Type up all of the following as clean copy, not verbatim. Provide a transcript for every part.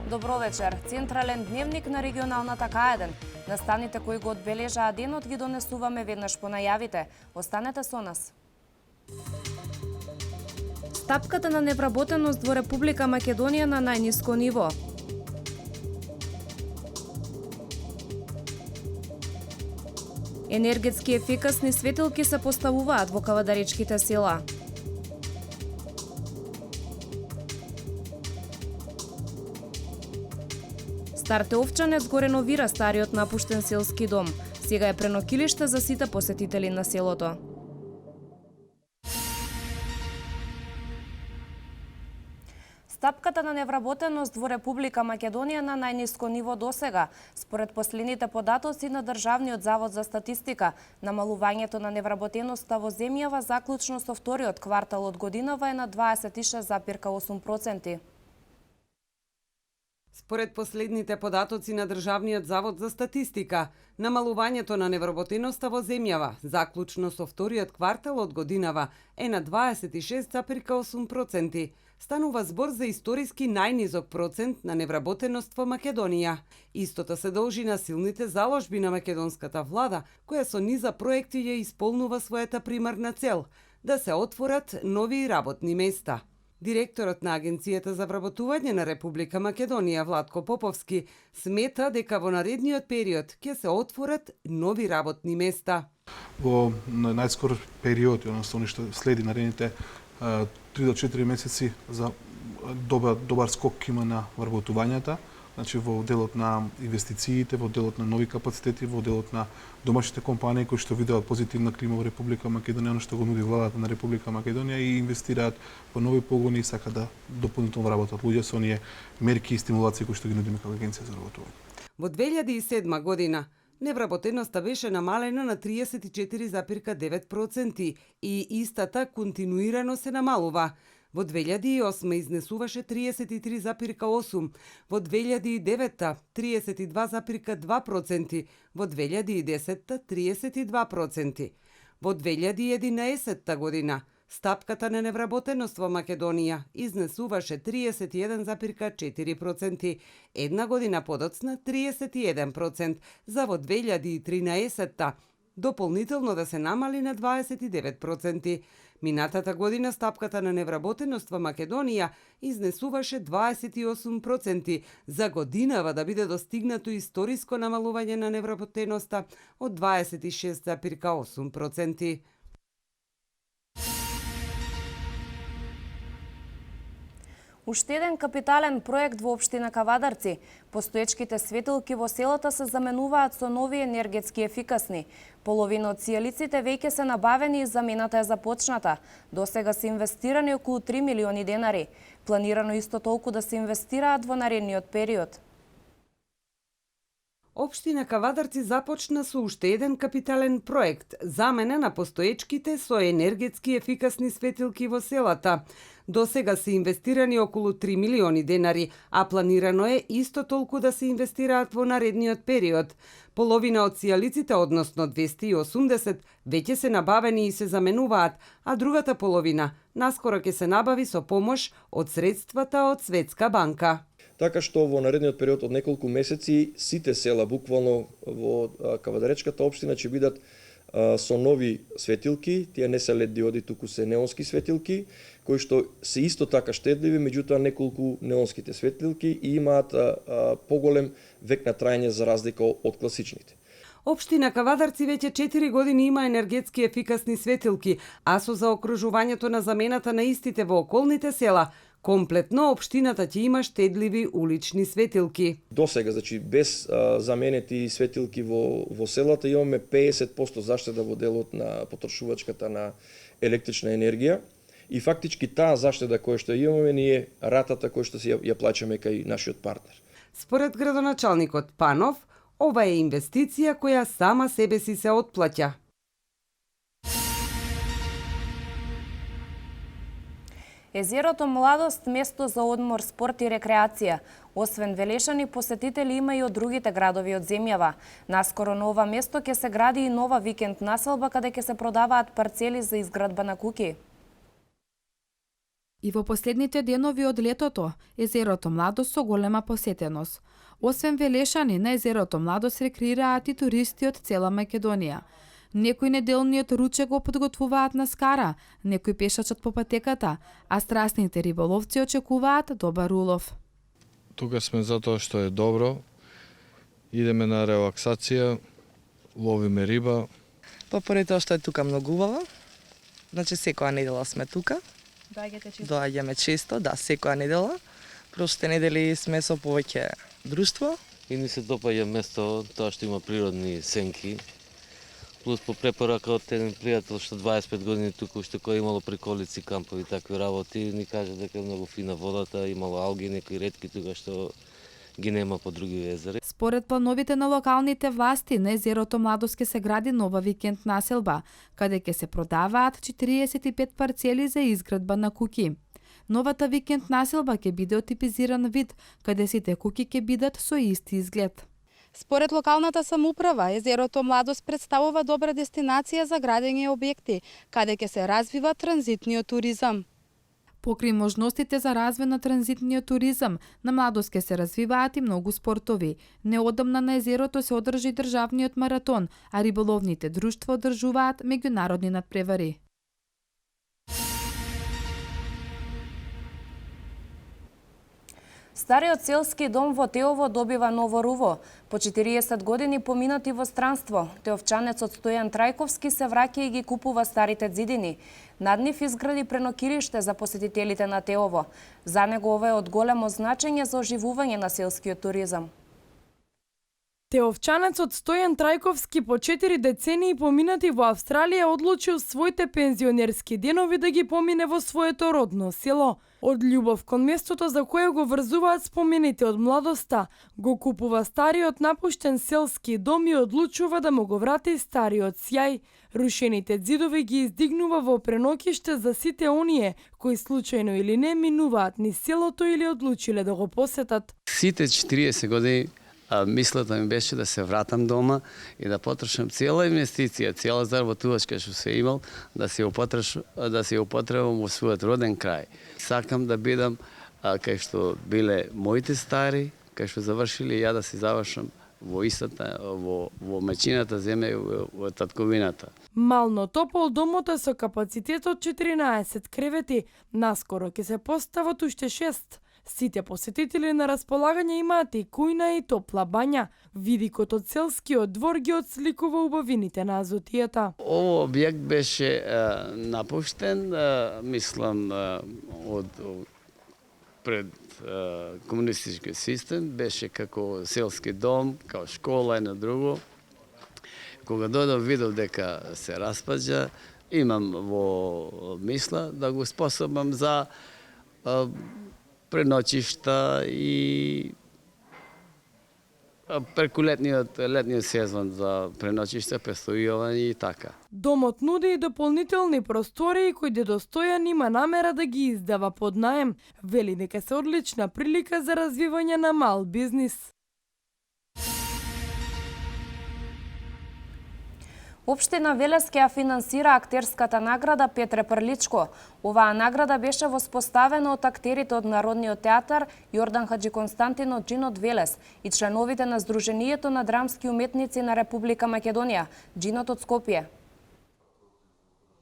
Добро вечер. Централен дневник на регионалната К1. Настаните кои го одбележаа денот ги донесуваме веднаш по најавите. Останете со нас. Стапката на невработеност во Република Македонија на најниско ниво. Енергетски ефикасни светилки се поставуваат во кавадаречките села. Старте Овчанец го реновира стариот напуштен селски дом. Сега е пренокилиште за сите посетители на селото. Стапката на невработеност во Република Македонија на најниско ниво досега. Според последните податоци на Државниот завод за статистика, намалувањето на невработеноста во земјава заклучно со вториот квартал од годинава е на 26,8%. Според последните податоци на Државниот завод за статистика, намалувањето на невработеноста во земјава, заклучно со вториот квартал од годинава, е на 26,8%. Станува збор за историски најнизок процент на невработеност во Македонија. Истото се должи на силните заложби на македонската влада, која со низа проекти ја исполнува својата примарна цел – да се отворат нови работни места. Директорот на Агенцијата за вработување на Република Македонија, Владко Поповски, смета дека во наредниот период ќе се отворат нови работни места. Во најскор период, односно што следи наредните 3 до 4 месеци, за добар скок има на вработувањата, значи во делот на инвестициите, во делот на нови капацитети, во делот на домашните компании кои што виделат позитивна клима во Република Македонија, оно што го нуди владата на Република Македонија и инвестираат во нови погони и сакаат да дополнително вработат луѓе со оние мерки и стимулации кои што ги нудиме како Агенција за вработување. Во 2007 година невработеноста беше намалена на 34,9% и истата континуирано се намалува. Во 2008 изнесуваше 33,8%, во 2009 32,2%, во 2010 32%. Во 2011 година стапката на невработеност во Македонија изнесуваше 31,4%, една година подоцна 31%, за во 2013 дополнително да се намали на 29%. Минатата година стапката на невработеност во Македонија изнесуваше 28%, за годинава да биде достигнато историско намалување на невработеноста од 26,8%. Уште еден капитален проект во општина Кавадарци. Постоечките светилки во селото се заменуваат со нови енергетски ефикасни. Половина од сијалиците веќе се набавени и замената е започната. Досега се инвестирани околу 3 милиони денари. Планирано исто толку да се инвестираат во наредниот период. Општина Кавадарци започна со уште еден капитален проект – замена на постоечките со енергетски ефикасни светилки во селата. Досега се инвестирани околу 3 милиони денари, а планирано е исто толку да се инвестираат во наредниот период. Половина од сијалиците, односно 280, веќе се набавени и се заменуваат, а другата половина наскоро ќе се набави со помош од средствата од Светска банка. Така што во наредниот период од неколку месеци сите села буквално во Кавадаречката општина ќе бидат со нови светилки. Тие не се лед диоди, туку се неонски светилки, кои што се исто така штедливи, меѓутоа неколку неонските светилки и имаат поголем век на траење за разлика од класичните. Општина Кавадарци веќе 4 години има енергетски ефикасни светилки, а со заокружувањето на замената на истите во околните села, комплетно општината ќе има штедливи улични светилки. Досега, значи без заменети светилки во селата имаме 50% заштеда во делот на потрошувачката на електрична енергија и фактички таа заштеда која што имаме ние ратата која што ја плаќаме кај нашиот партнер. Според градоначалникот Панов, ова е инвестиција која сама себе си се отплаќа. Езерото Младост место за одмор, спорт и рекреација. Освен Велешани, посетители има и од другите градови од земјава. Наскоро на ова место ќе се гради и нова викенд населба каде ќе се продаваат парцели за изградба на куќи. И во последните денови од летото, езерото Младост со голема посетеност. Освен велешани, на езерото Младост рекреираат и туристи од цела Македонија. Некои неделниот ручек го подготвуваат на скара, некои пешачат по патеката, а страстните риболовци очекуваат добар улов. Тука сме затоа што е добро, идеме на релаксација, ловиме риба. Поради тоа што е тука многу убаво, значи секоја недела сме тука. Доаѓаме често, да, секоја недела. Прошлите недели сме со повеќе друштво. И ни се допаѓа место, тоа што има природни сенки. Плюс по препорака од еден пријател што 25 години тука уште кој имало приколици, кампови, такви работи, ни кажа дека е многу фина водата, имало алги, некои ретки тука што ги нема по други езери. Според плановите на локалните власти, на езерото Младост ќе се гради нова викенд населба, каде ќе се продаваат 45 парцели за изградба на куќи. Новата викенд населба ќе биде од типизиран вид, каде сите куќи ќе бидат со исти изглед. Според локалната самоуправа, езерото Младост представува добра дестинација за градење објекти, каде ќе се развива транзитниот туризам. Покри можностите за развој на транзитниот туризам, на Младост ќе се развиваат и многу спортови. Неодамна на езерото се одржи државниот маратон, а риболовните друштва одржуваат меѓународни надпревари. Стариот селски дом во Теово добива ново руво. По 40 години поминати во странство, теовчанецот Стојан Трајковски се враќа и ги купува старите ѕидини. Над нив изгради пренокириште за посетителите на Теово. За него ова е од големо значење за оживување на селскиот туризам. Теовчанецот Стојан Трајковски по 4 децении поминати во Австралија одлучил своите пензионерски денови да ги помине во своето родно село. Од љубов кон местото за кое го врзуваат спомените од младоста, го купува стариот напуштен селски дом и одлучува да му го врати стариот сјај. Рушените ѕидови ги издигнува во пренокиште за сите оние кои случајно или не минуваат низ селото или одлучиле да го посетат. Сите 40 години мислата ми беше да се вратам дома и да потрошам цела инвестиција, цела заработувачка што се имал, да се употребам во својот роден крај. Сакам да бидам кај што биле моите стари, кај што завршиле и ја да се завршам во истата, во мајчината земја, во татковината. Мално топол домот е со капацитет од 14 кревети, наскоро ќе се постават уште 6. Сите посетители на располагање имаат и кујна и топла бања. Видикот од селскиот двор ги отсликува убавините на азотијата. Ово објект беше напуштен, мислам, од пред комунистички систем, беше како селски дом, како школа и на друго. Кога дојдов видов дека се распаѓа, имам во мисла да го способам за преночишта и преку летниот сезон за преночишта, престојување и така. Домот нуди и дополнителни простории кои дедо Стојан има намера да ги издава под наем. Вели дека се одлична прилика за развивање на мал бизнис. Општина Велес ќе ја финансира актерската награда Петре Прличко. Оваа награда беше воспоставена од актерите од Народниот театар Јордан Хаџиконстантинов Джинот Велес и членовите на Сдруженијето на драмски уметници на Република Македонија, Джинот од Скопје.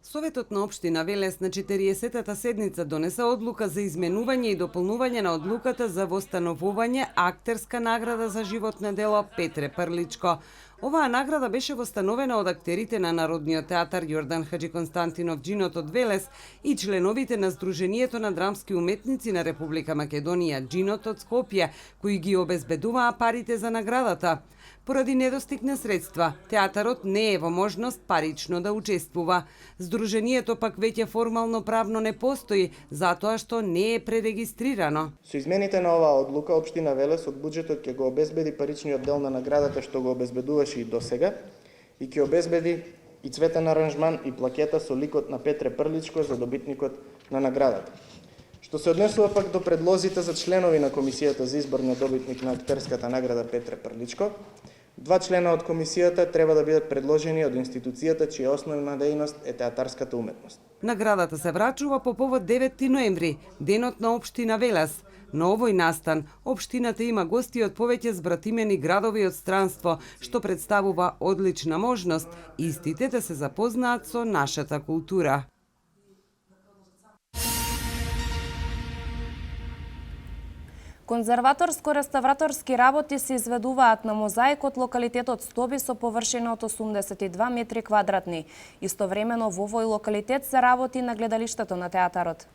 Советот на општина Велес на 40-та седница донеса одлука за изменување и дополнување на одлуката за востановување актерска награда за животно дело Петре Прличко. Оваа награда беше востановена од актерите на Народниот театар Јордан Хаџиконстантинов Джинот од Велес и членовите на Сдруженијето на драмски уметници на Република Македонија Джинот од Скопје, кои ги обезбедуваа парите за наградата. Поради недостиг на средства, театарот не е во можност парично да учествува. Сдруженијето пак веќе формално правно не постои, затоа што не е пререгистрирано. Со измените на оваа одлука, општина Велес од буџетот ќе го обезбеди паричниот дел на наградата што го обезбедуваше и досега и ќе обезбеди и цветен аранжман и плакета со ликот на Петре Прличко за добитникот на наградата. Што се однесува пак до предлозите за членови на Комисијата за избор на добитник на актерската награда Петре Прличко, 2 члена од комисијата треба да бидат предложени од институцијата чија основна дејност е театарската уметност. Наградата се врачува по повод 9 ноември, денот на општина Велес. На овој настан, општината има гости од повеќе збратимени градови од странство, што представува одлична можност истите да се запознаат со нашата култура. Конзерваторско-реставраторски работи се изведуваат на мозаик од локалитетот Стоби со површина од 82 метри квадратни. Истовремено во овој локалитет се работи на гледалиштето на театарот.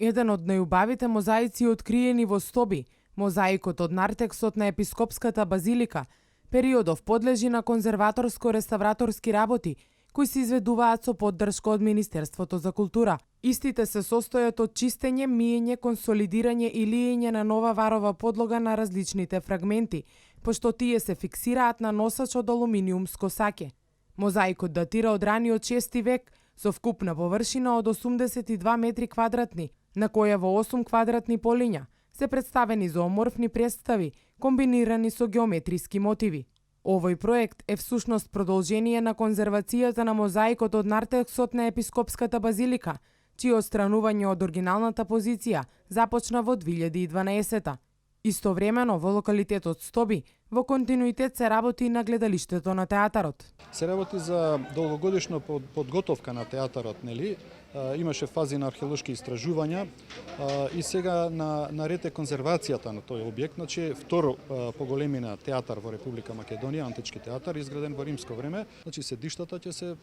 Еден од најубавите мозаици откриени во Стоби, мозаикот од нартексот на Епископската базилика, периодов подлежи на конзерваторско-реставраторски работи, кои се изведуваат со поддршка од Министерството за култура. Истите се состојат од чистење, миење, консолидирање и лиење на нова варова подлога на различните фрагменти, пошто тие се фиксираат на носач од алуминиумско саќе. Мозаикот датира од раниот 6 век, со вкупна површина од 82 метри квадратни, на која во 8 квадратни полиња се представени зооморфни представи, комбинирани со геометриски мотиви. Овој проект е всушност продолжение на конзервацијата на мозаикот од нартексот на Епископската базилика, чие отстранување од оригиналната позиција започна во 2012-та. Истовремено во локалитетот Стоби во континуитет се работи на гледалиштето на театарот. Се работи за долгогодишна подготовка на театарот, нели? Имаше фази на археолошки истражувања и сега на ред е конзервацијата на тој објект, значи второ по големина театар во Република Македонија, антички театар изграден во римско време, значи седиштата ќе се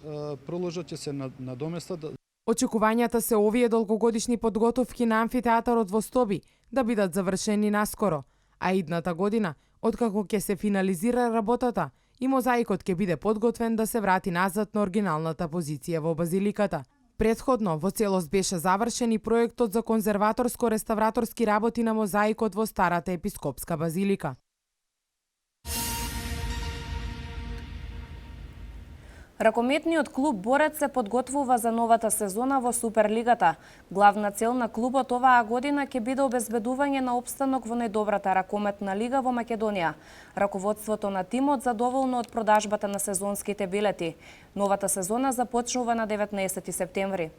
проложат, ќе се надоместат. Очекувањата се овие долгогодишни подготовки на амфитеатарот во Стоби да бидат завршени наскоро, а идната година, откако ќе се финализира работата, и мозаикот ќе биде подготвен да се врати назад на оригиналната позиција во базиликата. Претходно во целост беше завршен и проектот за конзерваторско-реставраторски работи на мозаикот во старата Епископска базилика. Ракометниот клуб Борец се подготвува за новата сезона во Суперлигата. Главна цел на клубот оваа година ќе биде обезбедување на опстанок во најдобрата ракометна лига во Македонија. Раководството на тимот задоволно од продажбата на сезонските билети. Новата сезона започнува на 19 септември.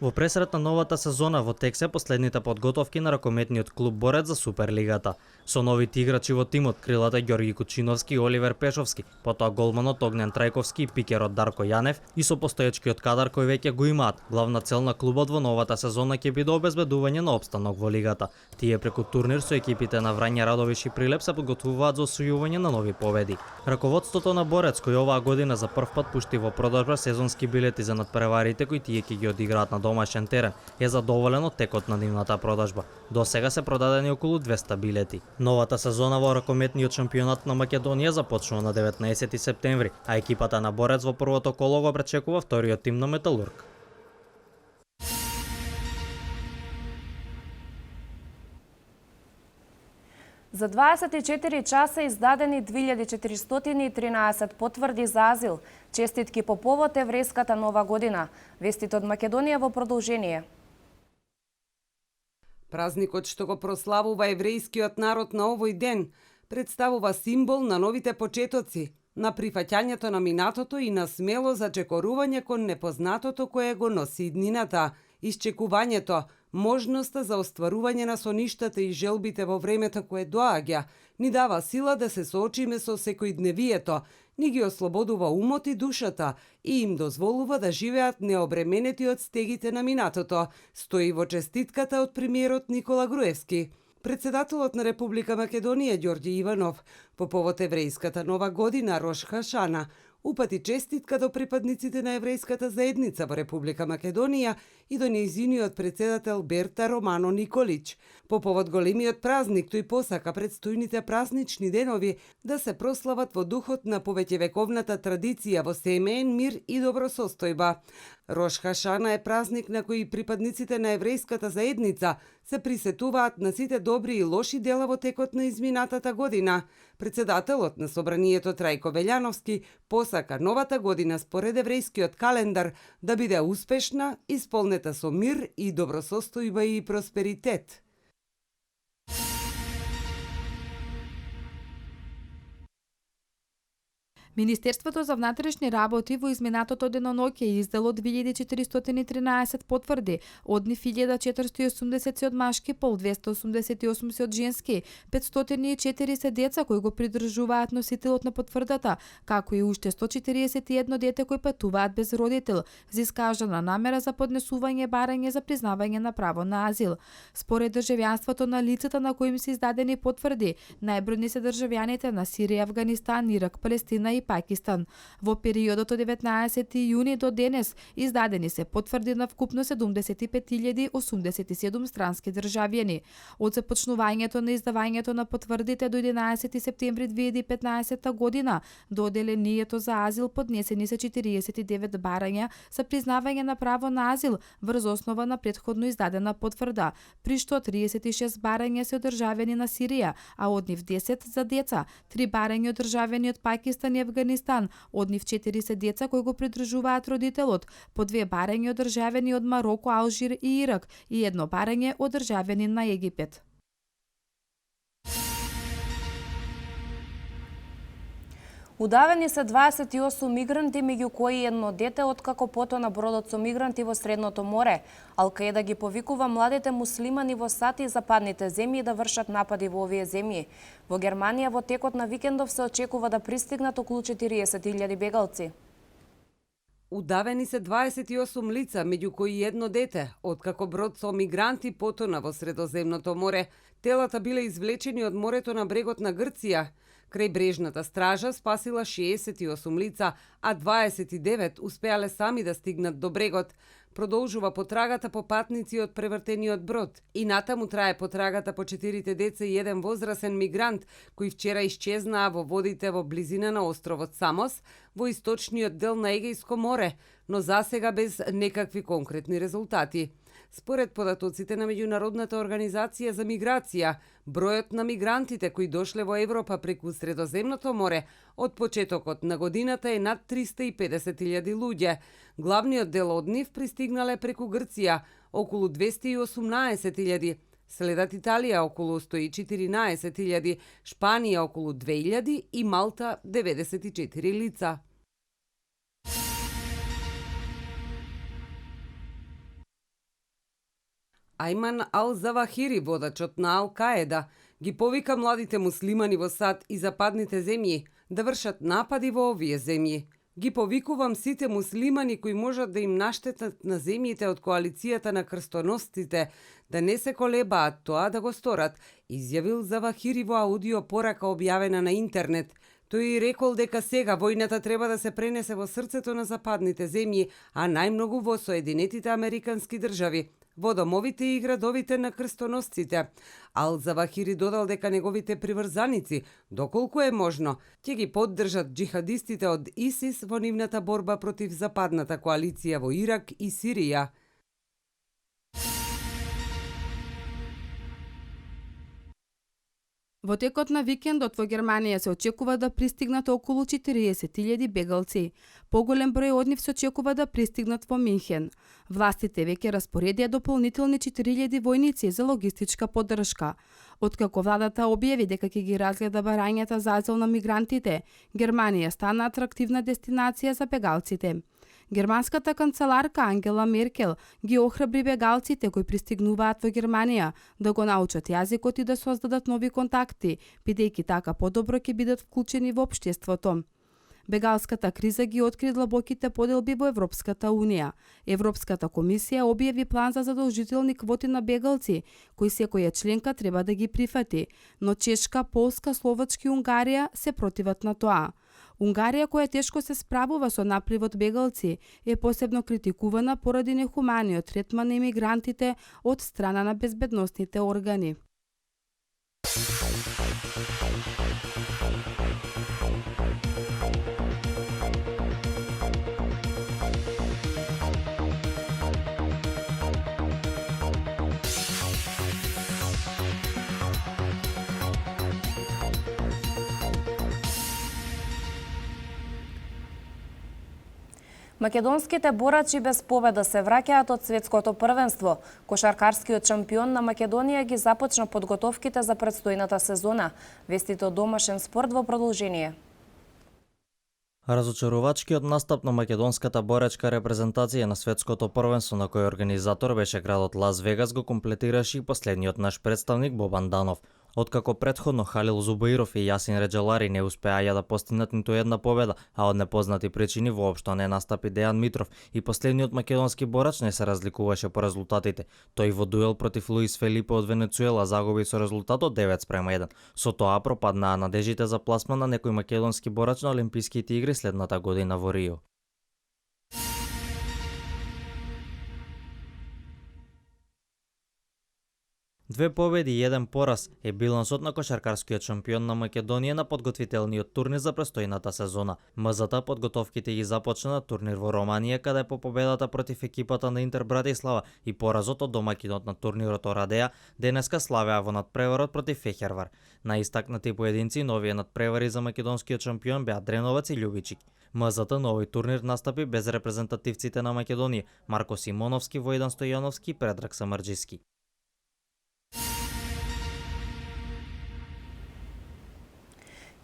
Во пресрет на новата сезона во тек се последните подготовки на ракометниот клуб Борец за Суперлигата. Со новите играчи во тимот, крилата Ѓорги Кучиновски и Оливер Пешовски, потоа голманот Огнен Трајковски и пикерот Дарко Јанев и со постоечкиот кадар кој веќе го имаат. Главна цел на клубот во новата сезона ќе биде обезбедување на опстанок во лигата. Тие преку турнир со екипите на Врања, Радовиш и Прилеп се подготвуваат за освојување на нови победи. Раководството на Борец, кој оваа година за прв пат пушти во продажба сезонски билети за надпреварите кои тие ќе ги одиграат на домашен терен, е задоволен од текот на нивната продажба. До сега се продадени околу 200 билети. Новата сезона во ракометниот шампионат на Македонија започнува на 19 септември, а екипата на Борец во првото коло го пречекува вториот тим на Металург. За 24 часа издадени 2413 потврди за азил. Честитки по повод еврејската нова година. Вестите од Македонија во продолжение. Празникот што го прославува еврејскиот народ на овој ден представува символ на новите почетоци, на прифаќањето на минатото и на смело зачекорување кон непознатото кое го носи иднината, исчекувањето, можноста за остварување на соништата и желбите во времето кое доаѓа, ни дава сила да се соочиме со секојдневието, ни ги ослободува умот и душата и им дозволува да живеат необременети од стегите на минатото, стои во честитката од премиерот Никола Груевски. Председателот на Република Македонија Ѓорѓе Иванов по повод еврејската нова година Рош Хашана упати честитка до припадниците на еврејската заедница во Република Македонија и до нејзиниот председател Берта Романо Николич. По повод големиот празник, тој посака предстојните празнични денови да се прослават во духот на повеќевековната традиција во семеен мир и добросостојба. Рош Хашана е празник на кој припадниците на еврејската заедница се присетуваат на сите добри и лоши дела во текот на изминатата година. Председателот на Собранието Трајко Велјановски посака новата година според еврејскиот календар да биде успешна, исполнета со мир и добросостојба и просперитет. Министерството за внатрешни работи во изминатото деноноќе издело 2413 потврди, од нив 1480 се од машки пол, 288 се од женски, 504 се деца кои го придржуваат носителот на потврдата, како и уште 141 дете кои патуваат без родител, за искажана намера за поднесување барање за признавање на право на азил. Според државјанството на лицата на кои им се издадени потврди, најбројни се државјаните на Сирија, Авганистан, Ирак, Палестина и Пакистан. Во периодот од 19 јуни до денес издадени се потврди на вкупно 75.087 странски државјани. Од започнувањето на издавањето на потврдите до 11 септември 2015 година до оделението за азил поднесени се 49 барања за признавање на право на азил врз основа на претходно издадена потврда, при што 36 барања се од државјани на Сирија, а од нив 10 за деца, 3 барања од државјани од Пакистан и Авганистан, од нив 40 деца кои го придржуваат родителот, по 2 барања од државјани од Мароко, Алжир и Ирак и 1 барање од државјани на Египет. Удавени се 28 мигранти, меѓу кои едно дете откако потона бродот со мигранти во Средното море. Ал-Каеда ги повикува младите муслимани во САД и западните земји да вршат напади во овие земји. Во Германија во текот на викендов се очекува да пристигнат околу 40.000 бегалци. Удавени се 28 лица, меѓу кои едно дете, откако брод со мигранти потона во Средоземното море. Телата биле извлечени од морето на брегот на Грција. Крајбрежната стража спасила 68 лица, а 29 успеале сами да стигнат до брегот. Продолжува потрагата по патници од превртениот брод. И натаму трае потрагата по 4 деца и еден возрасен мигрант, кои вчера исчезнаа во водите во близина на островот Самос, во источниот дел на Егејско море, но засега без некакви конкретни резултати. Според податоците на Меѓународната организација за миграција, бројот на мигрантите кои дошле во Европа преку Средоземното море од почетокот на годината е над 350.000 луѓе. Главниот дел од нив пристигнале преку Грција, околу 218.000, следат Италија околу 114.000, Шпанија околу 2.000 и Малта 94 лица. Ајман Ал-Завахири, водачот на Ал-Каеда, ги повика младите муслимани во САД и западните земји да вршат напади во овие земји. Ги повикувам сите муслимани кои можат да им наштетат на земјите од коалицијата на крстоносците да не се колебаат тоа да го сторат, изјавил Завахири во аудио порака објавена на интернет. Тој рекол дека сега војната треба да се пренесе во срцето на западните земји, а најмногу во Соединетите Американски држави, во домовите и градовите на крстоносците. Ал-Завахири додал дека неговите приврзаници, доколку е можно, ќе ги поддржат джихадистите од ИСИС во нивната борба против западната коалиција во Ирак и Сирија. Во текот на викендот во Германија се очекува да пристигнат околу 40.000 бегалци. Поголем број од нив се очекува да пристигнат во Минхен. Властите веќе распоредија дополнителни 4.000 војници за логистичка поддршка. Откако владата објави дека ќе ги разгледа барањата за азил на мигрантите, Германија стана атрактивна дестинација за бегалците. Германската канцеларка Ангела Меркел ги охрабри бегалците кои пристигнуваат во Германија да го научат јазикот и да создадат нови контакти, бидејќи така подобро ќе бидат вклучени во општеството. Бегалската криза ги откри длабоките поделби во Европската Унија. Европската комисија објави план за задолжителни квоти на бегалци, кои секоја членка треба да ги прифати, но Чешка, Полска, Словачка и Унгарија се противат на тоа. Унгарија, која тешко се справува со напливот бегалци, е посебно критикувана поради нехуманиот третман на имигрантите од страна на безбедносните органи. Македонските борачи без победа се враќаат од светското првенство. Кошаркарскиот шампион на Македонија ги започна подготовките за предстојната сезона. Вестите од домашен спорт во продолжение. Разочарувачкиот настап на македонската боречка репрезентација на светското првенство на кој организатор беше градот Лас Вегас го комплетираше и последниот наш представник Бобан Данов. Откако претходно Халил Зубаиров и Јасин Реджалари не успеаја да постигнат ниту една победа, а од непознати причини воопшто не настапи Дејан Митров и последниот македонски борач не се разликуваше по резултатите. Тој во дуел против Луис Фелипе од Венецуела загуби со резултатот 9:1. Со тоа пропаднаа надежите за пласма на некој македонски борач на Олимписките игри следната година во Рио. Две победи и еден пораз е билансот на кошаркарскиот шампион на Македонија на подготвителниот турнир за престојната сезона. МЗТ подготовките ги започна на турнир во Романија, каде по победата против екипата на Интер Братислава и поразот од домакинот на турнирот Орадеја, денеска славеа во надпреварот против Фехервар. На истакнати поединци, новија надпревари за македонскиот шампион беа Дреновац и Љубичик. МЗТ на овој турнир настапи без репрезентативците на Македонија, Марко Симоновски, Војдан Стојановски и Предраг Самарџиски.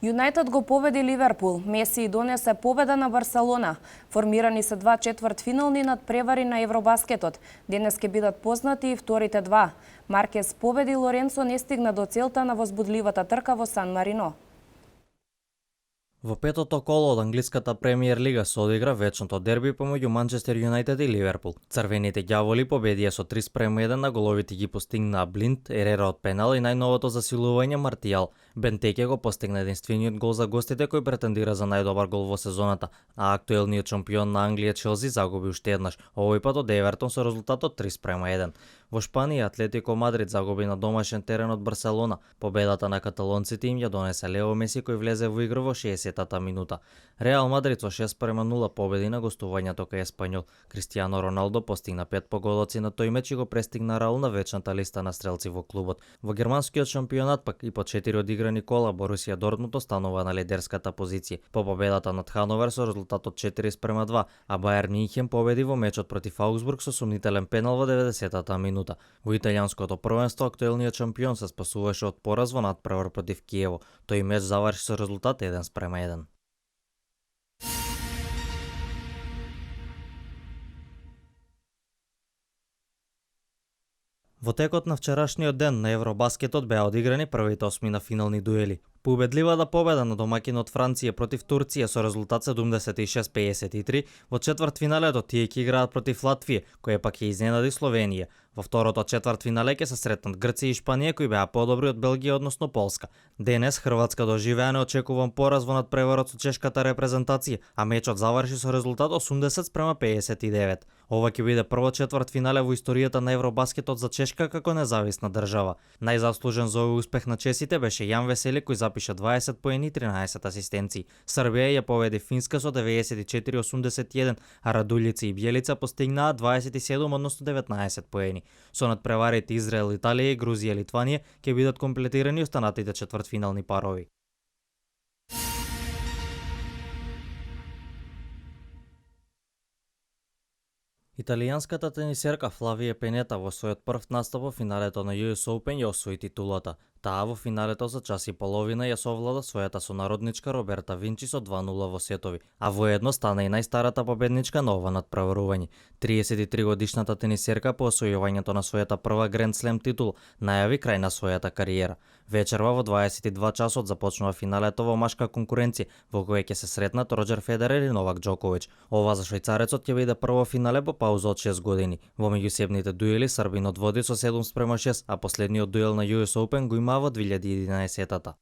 Юнајтед го победи Ливерпул. Меси донесе победа на Барселона. Формирани се 2 четвртфинални надпревари на Евробаскетот. Денес ќе бидат познати и вторите 2. Маркес победи, Лоренцо не стигна до целта на возбудливата трка во Сан Марино. Во петото коло од англиската премиер лига се одигра вечното дерби помеѓу Манчестер Юнајтед и Ливерпул. Црвените ѓаволи победија со 3:1 на головите ги постигнаа Блинд, Ерера од пенал и најновото засилување Мартијал. Бентеке го постигна единствениот гол за гостите кој претендира за најдобар гол во сезоната, а актуелниот шампион на Англија Челси загуби уште еднаш, овој пат од Евертон со резултатот 3:1. Во Шпанија Атлетико Мадрид загуби на домашен терен од Барселона. Победата на каталонците им ја донесе Лео Меси кој влезе во игра во 60-та минута. Реал Мадрид со 6:0 победи на гостувањето кај Еспањол. Кристијано Роналдо постигна 5 погодоци на тој меч и го престигна Раул на вечната листа на стрелци во клубот. Во германскиот шампионат пак и по 4 одиграни кола Борусија Дортмунд останува на лидерската позиција. По победата над Хановер со резултатот 4:2, а Бајерн Мюнхен победи во мечот против Аугсбург со сомнителен пенал во 90-та минута. Во италијанското првенство актуелниот шампион се спасуваше од пораз во надпревар против Киево. Тој меч заврши со резултат 1:1. Во текот на вчерашниот ден на Евробаскетот беа одиграни првите 8 финални дуели. Победливата победа на домакинот Франција против Турција со резултат 76-53, во четвртфиналето тие ќе играат против Латвија, која пак ќе изненади Словенија. Во второто четвртфинале ќе се сретнат Грција и Шпанија кои беа подобри од Белгија, односно Полска. Денес Хрватска доживеа неочекуван пораз во надпреварот со чешката репрезентација, а мечот заврши со резултат 80-59. Ова ќе биде прво четвртфинале во историјата на Евробаскетот за Чешка како независна држава. Најзаслужен за овој успех на чесите беше Јан Весели кој запиша 20 поени и 13 асистенции. Србија ја победи Финска со 94-81, а Радулјица и Бјелица постигнаа 27, односно 19 поени. Со надпреварите Израел, Италија и Грузија и Литванија ќе бидат комплетирани останатите четвртфинални парови. Италијанската тенисерка Флавија Пенета во својот прв настап во финалето на US Open ја освои титулата. Таа во финалето за час и половина ја совлада својата сонародничка Роберта Винчи со 2:0 во сетови, а воедно стана и најстарата победничка на ова надпреварување. 33-годишната тенисерка по освојувањето на својата прва Гранд Слем титул најави крај на својата кариера. Вечерва во 22 часот започнува финалето во машка конкуренција, во која ќе се сретнат Роџер Федерер и Новак Џоковиќ. Ова за швајцарецот ќе биде прво финале по пауза од 6 години. Во меѓусебните дуели Србинот води со 7:6, а последниот дуел на US Open го има во 2011-та.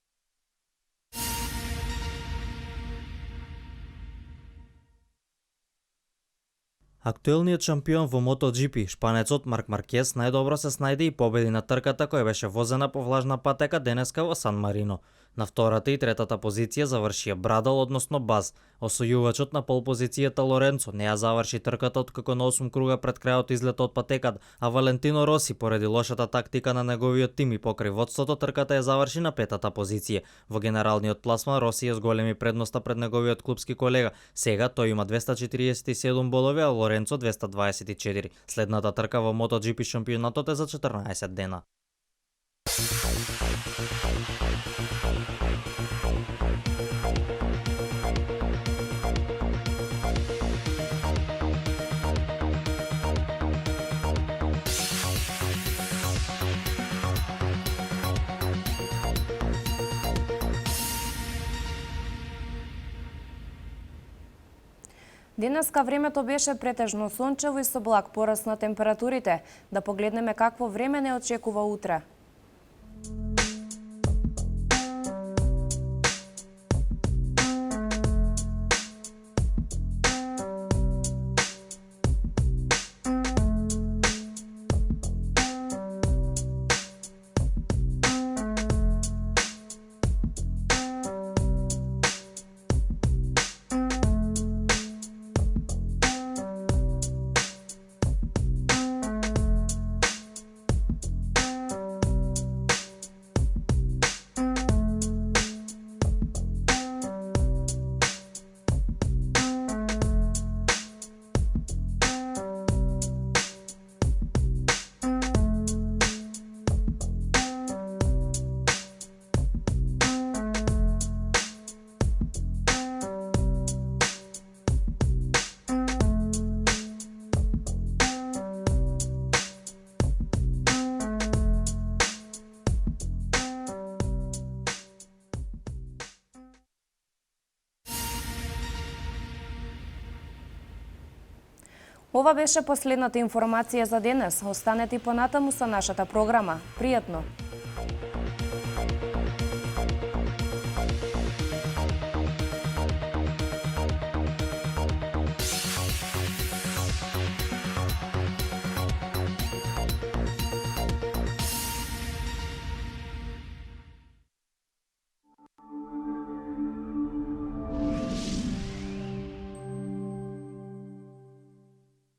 Актуелниот шампион во MotoGP, шпанецот Марк Маркес, најдобро се снајде и победи на трката која беше возена по влажна патека денеска во Сан Марино. На втората и третата позиција завршија Брадал, односно Баз. Освојувачот на пол позицијата Лоренцо не ја заврши трката откако на 8 круга пред крајот излета од патеката, а Валентино Роси поради лошата тактика на неговиот тим и покрај водството трката ја заврши на петата позиција. Во генералниот пласман Роси е зголеми предноста пред неговиот клупски колега. Сега тој има 247 болови, а Лоренцо 224. Следната трка во MotoGP шампионатот е за 14 дена. Денеска времето беше претежно сончево и со благ пораст на температурите. Да погледнеме какво време не очекува утре. Ова беше последната информација за денес. Останете и понатаму со нашата програма. Пријатно!